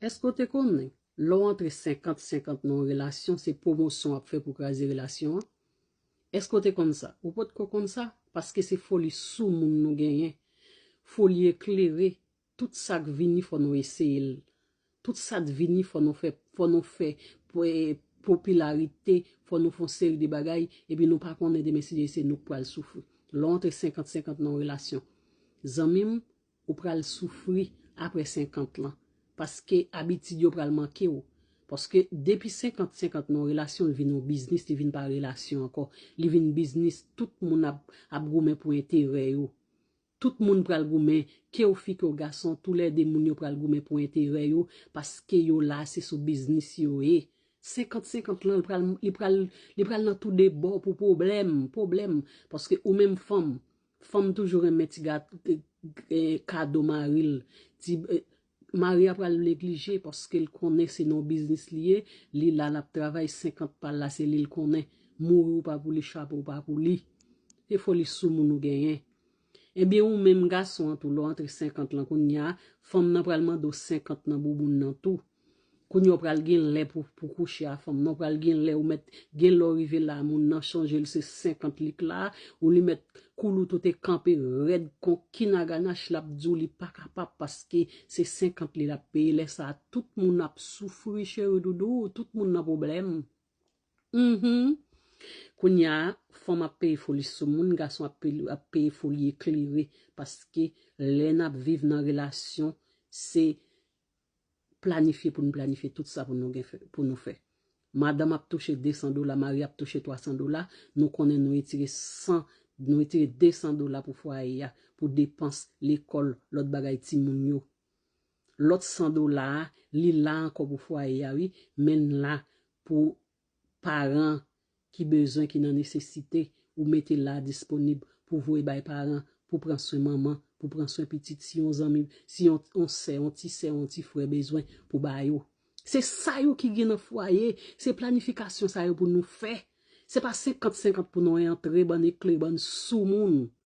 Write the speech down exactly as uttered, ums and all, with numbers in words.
Èske w te konnen lè w antre senkant senkant nan yon relasyon, se pwomosyon w ap fè pou kraze relasyon an? Èske w te konn sa? Ou potko konn sa? Paske se foli soumoun nou genyen. Foli eklere, tout sa k vini fò nou eseye l. Tout sa k vini fò nou fè, fò nou fè popilarite, fò nou fè yon seri de bagay, epi nou pa konnen demen si Dye se nou k pral soufri. Lè w antre senkant senkant nan yon relasyon, zanmi m, ou pral soufri apre senkant lan. Paske abitid yo pral manke w. Paske depi senkant senkant nan yon relasyon, li vin yon biznis, li vin pa relasyon ankò. Li vin biznis, tout moun ap, ap goumen pou enterè yo. Tout moun pral goumen, ke w fi, ke w gason, toulède moun yo pral goumen pou enterè yo, paske yo la, se sou biznis yo ye. Senkant senkant lan, li pral, li pral, li pral nan toude bò pou pwoblèm, pwoblèm. Paske ou menm fanm, fanm toujou renmen ti gat, eh, eh, kado mari l. Ti, eh, mari a pral neglije paske l konnen se nan biznis li ye, li la l ap travay, senkant pa l la se li l konnen. Mouri ou pa pou li, chape ou pa pou li. Se foli soumoun ou genyen. Ebyen ou menm gason an tou, lè w antre senkant lan kounye a, fanm nan pral mande w senkant nan bouboun nan tou. Kounye a w pral gen lè pou, pou kouche a fanm nan, w pral gen lè ou mèt, gen lè w rive la, moun nan chanje l se senkant li k la, ou li mèt koulou tout e kanpe rèd kon kinaganach, l ap di w li pa kapab paske se senkant li l ap peye. Lè sa a, tout moun ap soufri, cheri doudou, tout moun nan pwoblèm. Mhm. Kounye a, fanm ap peye foli soumoun, gason ap peye, ap peye foli eklere, paske lè n ap viv nan relasyon, se planifye pou nou planifye tout sa pou nou gen fè, pou nou fè. Madanm ap touche de san dola, mari ap touche twa san dola, nou konnen nou retire san, nou retire de san dola pou fwaye a, pou depans lekòl, lòt bagay timoun yo. Lòt san dola a, li la ankò pou fwaye a, wi, men l la pou paran ki bezwen, ki nan nesesite, ou mete l la disponib pou voye bay paran, pou pran swen manman, pou pran swen pitit, si yon zanmi, si yon, yon sè, yon ti sè, yon ti frè bezwen pou ba yo. Se sa yo ki gen nan fwaye, se planifikasyon sa yo pou nou fè. Se pa senkant senkant pou nou antre, bann ekle, bann soumoun.